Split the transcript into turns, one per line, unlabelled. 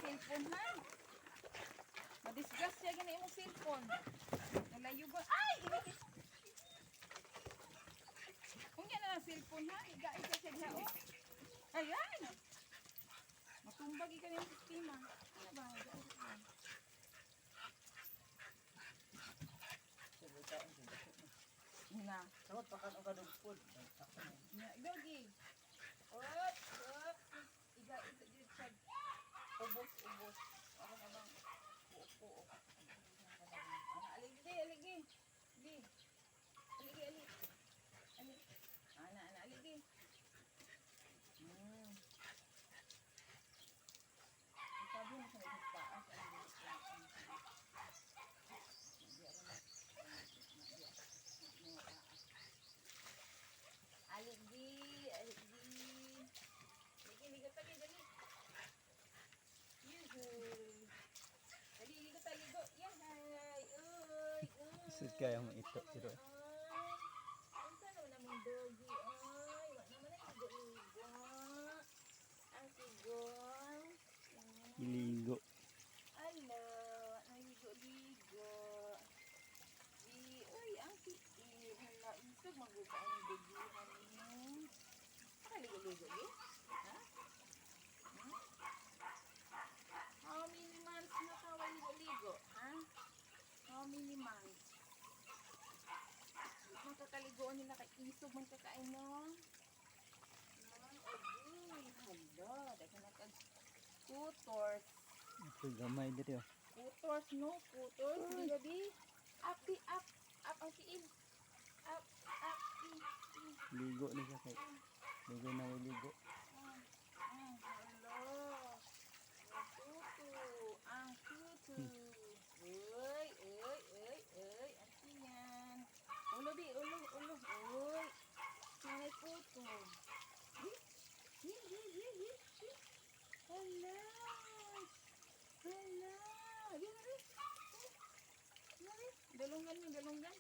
Cellphone ha. Madisgrasya gani imong cellphone. Nalayo ba? Ay! Kung yan na lang cellphone ha, higain ka siya diha oh. Ayan! Matumbag ka yung sistema. Ano ba? Higain siya. Na.
Samot pa kan og kadugpod.
Na, doggy. Up, up. Iga, iga, iga, siya. Ubos, ubos. Ako na bang puok, puok. Ano, aligi, aligi. Aligi. Aligi, aligi. Ali. Ana, ana, aligi. Sabi mo sa taas, aligi. Aligi, aligi. Aligi, ligo tali, dali. Yuhu. Dali, ligo ta, ligo. Yahay. Uy, uy.
Sud kayo mo ito, siro.
Ay, unsa naman among doggy? Ay, wa naman ay ligo-ligo. Ang sigon.
Iligo.
Alo, wa na ligo-ligo. Di, uy, ang siit. Hala, isog maguga ang doggyhan ninyo. Nakaligo-ligo, eh? Ha? How many months na ka wa ligo-ligo? Ha? How many months? Di man kakaligoon nila kay isog man kakain, no? No, agoy, hala, daghan na kag tutors.
Ito gamay diri oh.
Tutors, no? Tutors, di gabi. Up, di, up. Up ang tiil. Up, up, i, i.
Ligo ni siya kay. Ligo na way ligo.
Ah, ah, hello. Ang tutu. Ang tutu. Uy, uy, uy, uy. Ang tiyan. Ulo, di, ulo, ulo. Uy. Nanay puto. Hi, hi, hi, hi, hi, hi. Hala. Hala. Di, di. Dali. Dalungan mo, dalungan.